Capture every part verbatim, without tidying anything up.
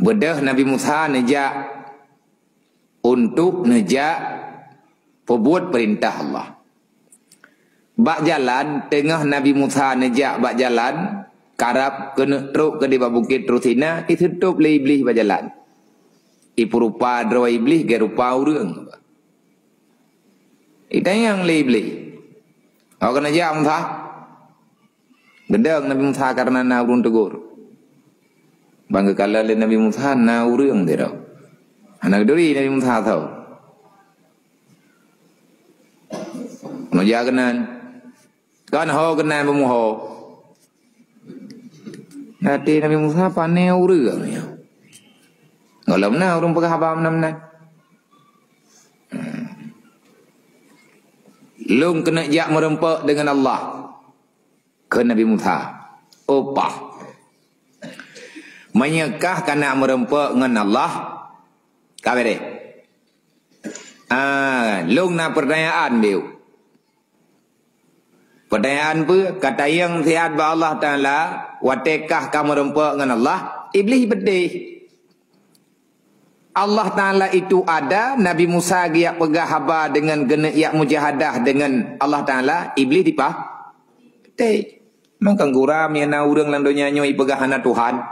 Peudeuh Nabi Musa neujak untuk neujak peubuet peurintah Allah. Bak jalan, teungoh Nabi Musa neujak bak jalan, karab keuneuk trok keu di bak Bukét Tursina, itutôp lé Iblih bak jalan. Ipeurupa droe Iblih geurupa ureuëng. Itanyong lé Iblih, "Ho keuneuk jak, Musa?" Geudong Nabi Musa kareuna na ureuëng teugor. Ban geukalon lé Nabi Musa na ureuëng sidroe. Hana geuturi Nabi Musa tho. Meujak keunan. Kan ho keunan beumuho. Nati Nabi Musa pane ureuëng nyoe. Gohlom na ureuëng peugah haba meunan-meunan. Lôn keuneuk jak meureumpok deungon Allah. Kheun Nabi Musa, "Oh pah, meunyoe kah kana meureumpok ngon Allah, ka bereh. Ah, lôn na peurtanyaan diu." "Peurtanyaan peue?" "Katanyong siat bak Allah Taala, watée kah ka meureumpok ngon Allah, Iblih peudeh." Allah Taala itu ada, Nabi Musa geujak peugah haba deungon geuneuk jak mujahadah deungon Allah Taala, Iblih dipah-, tei. Mangka gura meunyoe na ureuëng lam donya nyoe ipeugah hana Tuhan.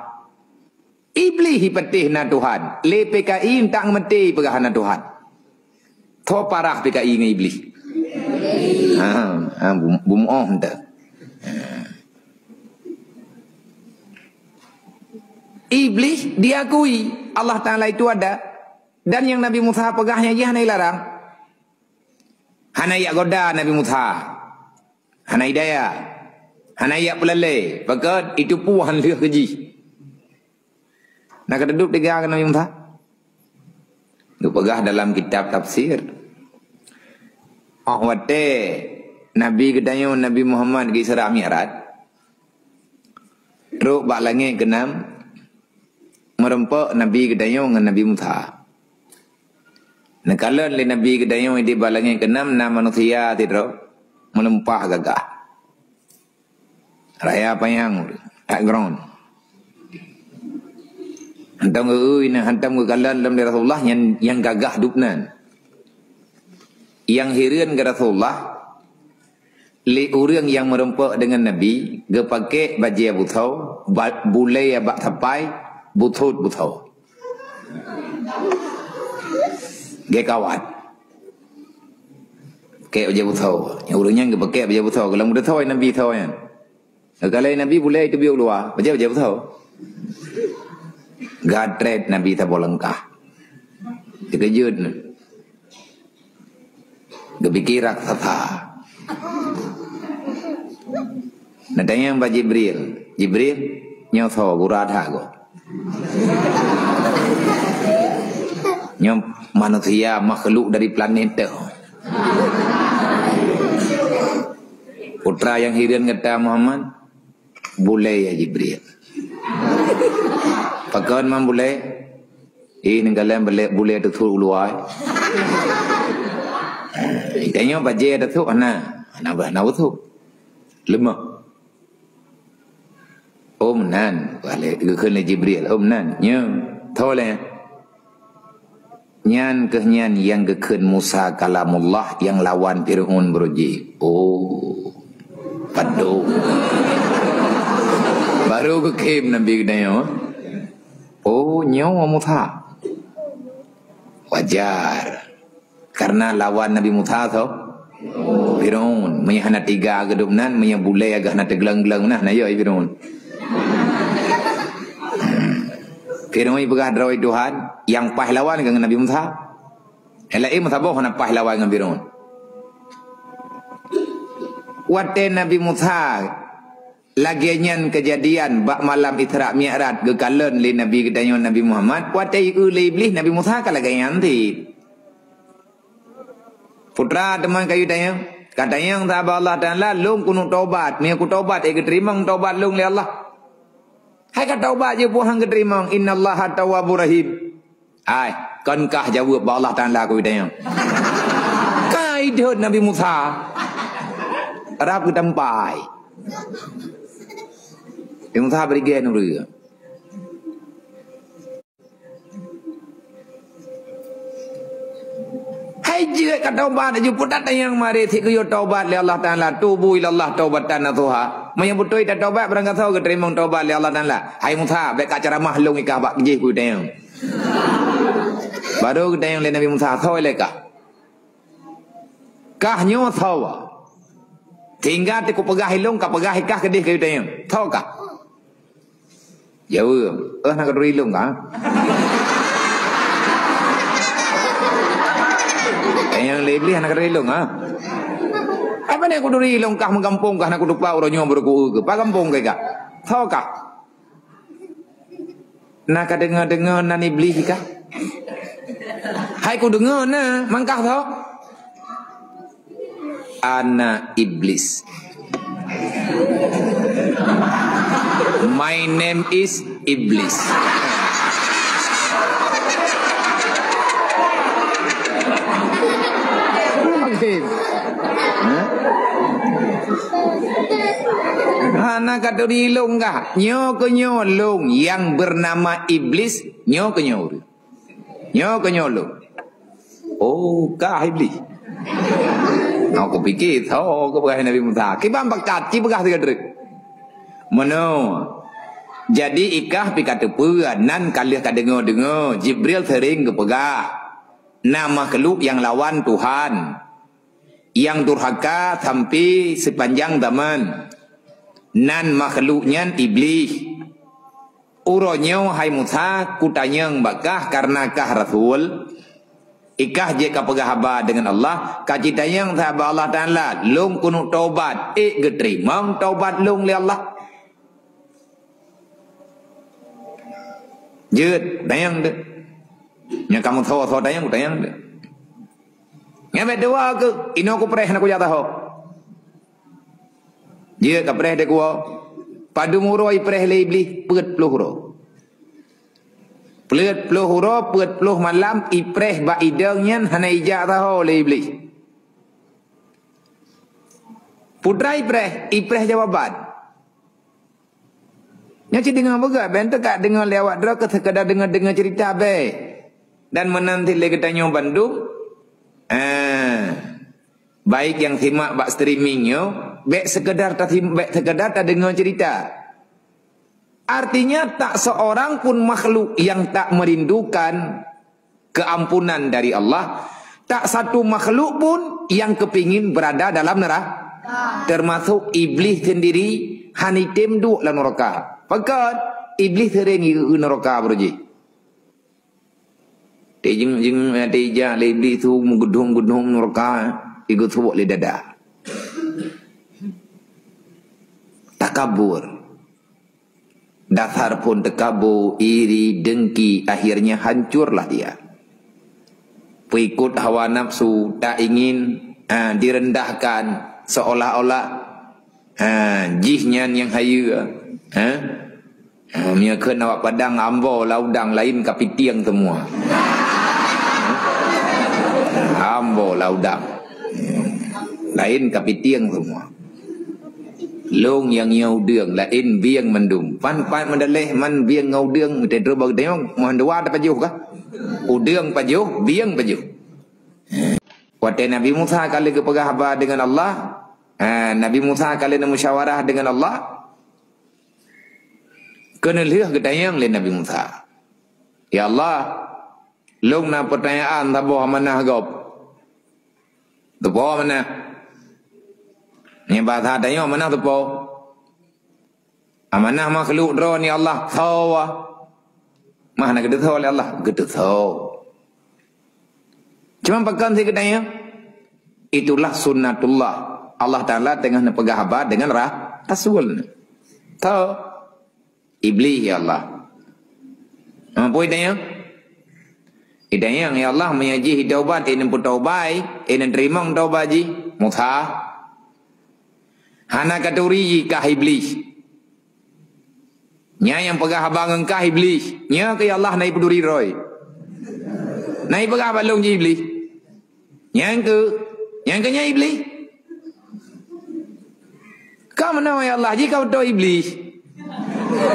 Iblih ipeuteh na Tuhan. Lé P K I tak meuti peugah hana Tuhan. Tho parah P K I ngon Iblih. Ha, ha, bum-, bum oh enta. Iblih diakui Allah Taala itu ada. Dan nyang Nabi Musa peugah nyan jih hana ilarang. Hana iyak goda Nabi Musa. Hana idaya. Hana iyak peulalé. Pakon itu puhan lheueh keu jih. Na ka teudup tiga keu Nabi Musa. Geupeugah dalam kitab tafsir. Oh watée Nabi geutanyoe Nabi Muhammad geu Isra Mi'raj. Trok bak langét keunam, meureumpok Nabi geutanyoe ngon Nabi Musa. Neukalon lé Nabi geutanyoe di bak langét keunam na manusia sidroe, meulimpah gagah. Raya panyang, that ground. Hantom geu-, hantom geukalon lom lé Rasulullah nyang, nyang gagah dubnan. Nyang hireuen keu Rasulullah, lé ureuëng nyang meureumpok deungon Nabi, geupakée bajée butho, ba-, bulée bak sapai, buthot butho. Geukawat. Pakée bajée butho. Nyang ureuëng nyan geupakée bajée butho, gohlom geutho Nabi tho nyan. Geukalon Nabi bulée teubiet u luwa, bajée-bajée butho. Gatrét Nabi saboh langkah. Teukeujot. Geupike raksasa. Neutanyong bak Jibril, "Jibril, nyoe soe gura that goe?" "Nyoe manusia makhluk dari planet teuh." "Putra nyang hireuen gata Muhammad?" "Bulée ya Jibril." "Pakon man bulée?" "Ih, neukalon bulée, bulée teuthok u luwa." "Tanyoe bajée teuthok hana, hana bah na teuthok. Leumah." "Oh meunan," geukheun lé Jibril. "Oh meunan, nyoe tho lé." Nyan kheueh nyan nyang geukheun Musa kalamullah nyang lawan Fir'aun beureuji. Oh, padum. Baru geukheun Nabi geutanyoe. Oh, nyoe Musa. Wajar. Karena lawan Nabi Musa tho Fir'aun. Meunyoe hana tiga geudub nan, meunyoe bulée agak hana teugleng-gleng nah, na yo Fir'aun. Fir'aun peugah droe Tuhan, nyang paih lawan ngon Nabi Musa. Nyang laén meusaboh hana paih lawan ngon Fir'aun. Watée Nabi Musa lagée nyan keujadian bak malam Isra Mi'raj geukalon lé Nabi geutanyoe Nabi Muhammad, watée jieu lé Iblih Nabi Musa ka lagée nyan cit. Putra teuma kayue tanyong, ka tanyong sahabat Allah Taala, lôn keuneuk tobat, meunyoe kutobat, eh, geuteurimong tobat lôn lé Allah. Hai ka tobat jeuet peue han geuteurimong, innallaha tawwabur rahim. Hai, kon kah jaweueb bak Allah Taala keu tanyoe. Ka idhot Nabi Musa. Rab geutampai. Nabi Musa bri gée nureueng. Jeuet ka taubat, jeuet peutat tanyong mari si geuyue taubat lé Allah Taala, tubu ilallah taubatan nasuha. Meunyoe beutôi tataubat, barangkasoe geuteurimong taubat lé Allah Taala. Hai Musa, bèk ka ceramah lôn ikah bak jih ku tanyong. Baru geutanyong lé Nabi Musa, soe lé kah? Kah nyoe soe? Sehingga teuk kupeugah ilôn, ka peugah ikah keudeh keu tanyong. Soe kah? Jaweueb, "Eh, hana katuri lôn kah?" Eh, nyang lé Iblih, "Hana katuri lôn kah?" "Apa ni kuturi lôn kah meugampông kah, hana kutupa uroe nyoe baru ku-eu keu? Pa gampông kah kah? Soe kah?" "Na kadeungoe-deungoe nan Iblih kah?" "Hai kudeungoe na, mangkah soe?" "Ana Iblis. My name is Iblis." Hana katuri lôn kah? Nyoe keuh nyoe lôn nyang beunama Iblis, nyoe keuh nyoe ureueng. Nyoe keuh nyoe lôn. Oh, kah Iblih. Nyoe kupike, soe keuh peugah Nabi Musa. Kiban bakat, ci peugah sigoe treuk. Meunoe. Jadi ikah pih ka teupeue, nan ka lheueh ka deungoe-deungoe, Jibril seuring geupeugah, na makhluk nyang lawan Tuhan, nyang durhaka sampai sipanjang zaman. Nan makhluk nyan Iblih. Uroe nyoe, hai Musa, kutanyong bak kah kareuna kah rasul, ikah jeuet ka peugah haba deungon Allah, ka jitanyong sahabat Allah Taala, lôn keuneuk tobat, ék geuteurimong tobat lôn lé Allah? Jeuet, tanyong deuh. Nyang kamoe soe-soe tanyong, tanyong deuh. Nyang bèk dua keuh, inoe kupreh na kujak taho. Jeuet kapreh deh kuwoe. Padum uroe ipreh lé Iblih, peuet ploh uroe. Peuet ploh uroe, peuet ploh malam ipreh bak idong nyan hana ijak taho lé Iblih. Putra ipreh, ipreh jawaban. Nyoe cit deungoe beugöt, bèk teuka deungoe lé awak droe keu seukadar deungoe-deungoe cerita bèk. Dan meunan cit lé geutanyoe bandum, ah, baik nyang simak bak streaming nyoe, bèk seukadar tasim-, bèk seukadar tadeungoe cerita. Artinya, tak seorang pun makhluk yang tak merindukan keampunan dari Allah, tak satu makhluk pun yang kepingin berada dalam neraka, termasuk Iblih sendiri hana item duek lam neraka. Pakon? Iblih sering i neraka beurujih. Tijing-jing, tijak lé Iblih tu meugeudhong-geudhong neraka, igeusuwok lé dada. Takabur. Dasar phon teukabo, iri, dengki, akhirnya hancurlah dia. Peuikot hawa nafsu, tak ingin, ah, direndahkan, seolah-olah, ah, jih nyan nyang hayeue, ah. Ah, meunyoe kheun awak Padang, ambo laudang laén kapitieng semua. Ambo laudang. Laén kapitieng semua. Lôn nyang nyoe udeueng, laén bieng mandum. Pan-pan meudaleh man bieng ngon udeueng, meuteudroe bak geutanyoe, meuhan dua tapajoh kah? Udeueng pajoh, bieng pajoh. Watèe Nabi Musa ka lheueh geupeugah haba deungon Allah, ha, Nabi Musa ka lheueh neumusyawarah deungon Allah, keuneulheueh geutanyong lé Nabi Musa, "Ya Allah, lôn na peutanyaan saboh amanah gob." Teupo amanah. Nyan bahasa tanyoe amanah teupo. Amanah makhluk droe ni Allah, soe? Mah na geuteusoe lé Allah, geuteusoe. Cuma pakon si geutanyoe? Itulah sunnatullah. Allah Taala teungoh neupeugah haba deungon ra-, rasul. Soe? Iblih, ya Allah. Ha, peue itanyong? Itanyong, "Ya Allah, meunyoe jih itaubat, inong peutaubat, inong teurimong taubat jih, Musa." Hana katuri jih kah Iblih. Nyan nyang peugah haba ngon kah Iblih. Nyoe keuh ya Allah na ipeuduri droe. Na ipeugah bak lôn jih Iblih. Nyang keuh, nyang keuh nyan Iblih. Ka meunoe ya Allah, jih ka beutôi Iblih.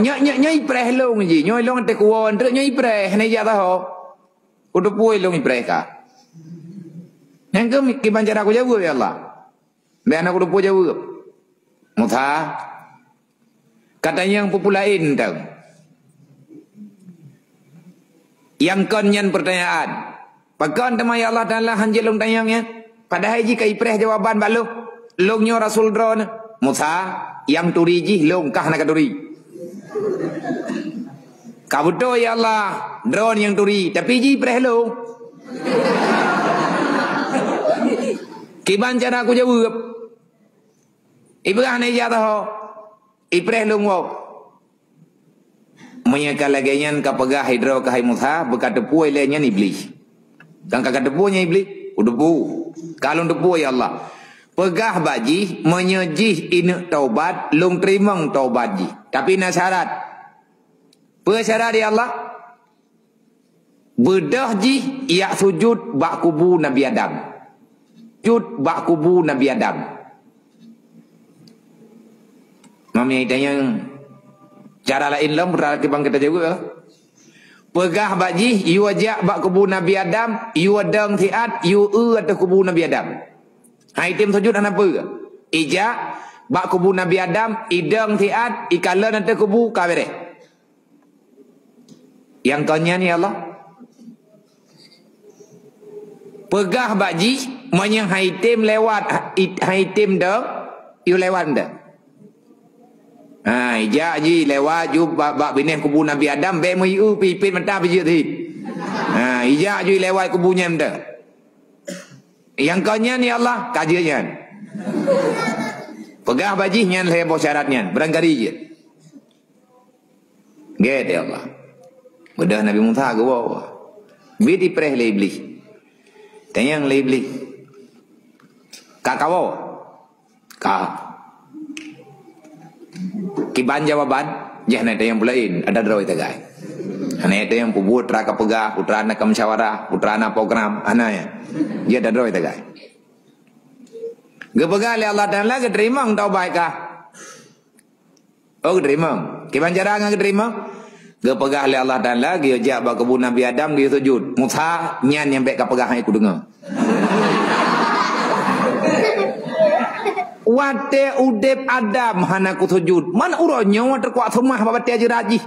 Nyoe, nyoe, nyoe ipreh lôn jih. Nyoe lôn teukuwoe treuk nyoe ipreh, hana ijak taho. Kuteupeue lôn ipreh ka. Nyang keuh kiban cara kujaweueb, ya Allah. Bèk hana kuteupeue jaweueb. Musa, ka tanyong peue-peue laén teuh. Nyang kon nyan peurtanyaan. Pakon teuma ya Allah Taala han jeuet lôn tanyong nyan? Padahai jih ka ipreh jawaban bak lôn. Lôn nyoe rasul droeneuh. Musa, nyang turi jih lôn, kah hana katuri. Ka beutôi ya Allah, droeneuh nyang turi, tapi jih ipreh lôn. Kiban cara kujaweueb? Ipeugah hana ijak taho. Ipreh lôn woe. Meunyoe ka lagèe nyan ka peugah sidroe keuhai Musa, beuka teupeue lé nyan Iblih. Kan ka kateupeue nyan Iblih? Kuteupeue. Ka lôn teupeue, ya Allah. Peugah bak jih, meunyoe jih ineuk taubat, lôn teurimong taubat jih. Tapi na syarat. Peue syarat, ya Allah? Beudôh jih ijak sujud bak kubu Nabi Adam. Sujud bak kubu Nabi Adam. Mami tanyong cara laén lom, cara kiban gata jaweueb, ya. Peugah bak jih, yue jak bak kubu Nabi Adam, yue dong siat, yue eu ateueh kubu Nabi Adam. Hai tem sujud hana peue. Ijak bak kubu Nabi Adam, idong siat, ikalon ateueh kubu, ka beureh. Nyang kon nyan, ya Allah. Peugah bak jih, meunyoe han item lewat, ha-, i-, han item dong, yue lewat dong. Ha, ijak jih lewat, ju bak, bak binéh kubu Nabi Adam, bèk meuieu, pipit mata pijeuet sit. Ha, ijak jih lewat kubu nyan dong. Nyang kon nyan, ya Allah, ka jeuet nyan. Peugah bak jih nyan lhèe boh syarat nyan, beurangkali jeuet. Gét, ya Allah. Beudôh Nabi Musa geuwoe. Bit ipreh lé Iblih. Tanyong lé Iblih. Ka kawoe? Ka. Kiban jawaban, jih hana tanyong peue laén, ada droe tagai. Hana tanyong peue buet, peue ka peugah, peue na ka musyawarah, peue na program, hana ya. Jih ada droe tagai. Geupeugah lé Allah Taala, geuteurimong taubat kah? Oh, geuteurimong. Kiban cara ngon geuteurimong? Geupeugah lé Allah Taala, geuyue jak bak kubu Nabi Adam, geuyue sujud. Musa, nyan nyang bèk kapeugah hai kudeungoe. Watèe udép Adam hana kusujud. Man uroe nyoe teukuak seumah bak batèe jeurat jih.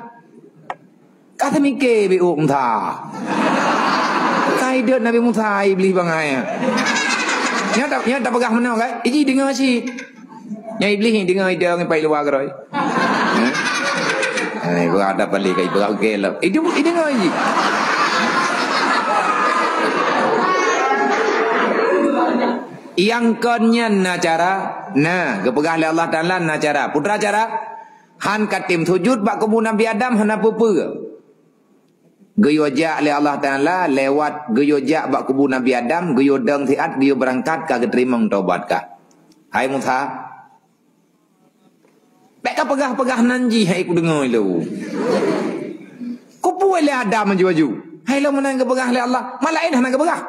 Ka teumike beuh Musa. Ka ideuet Nabi Musa, Iblih bangai. Nyan ta-, nyan tapeugah meunoe kan? Iji deungoe cit. Nyan Iblih ni deungoe idong pai luwa keudroe. Hah? Hai, beurada palih kai beurada gelap. Idong, idong iji. Nyang kon nyan na cara, na geupeugah lé Allah Taala na cara. Peue cara? Han katem sujud bak kubu Nabi Adam hana peue-peue. Geuyue jak lé Allah Taala lewat geuyue jak bak kubu Nabi Adam, geuyue dong siat, geuyue beurangkat ka geuteurimong taubat kah. Hai Musa, bèk kapeugah-peugah nan jih hai kudeungoe lôn. Kupeue lé Adam aju-aju. Hai lôn meunan geupeugah lé Allah, malaén hana geupeugah.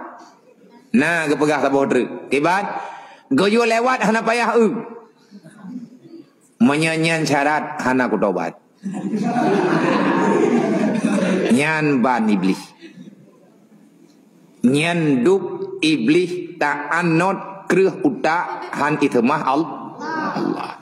Na geupeugah saboh treuk. Kiban, geuyue lewat hana payah eu. Meunyoe nyan syarat hana kutobat. Nyan ban Iblih. Nyan dub Iblih taanot kreueh utak han iseumah Al-, Allah.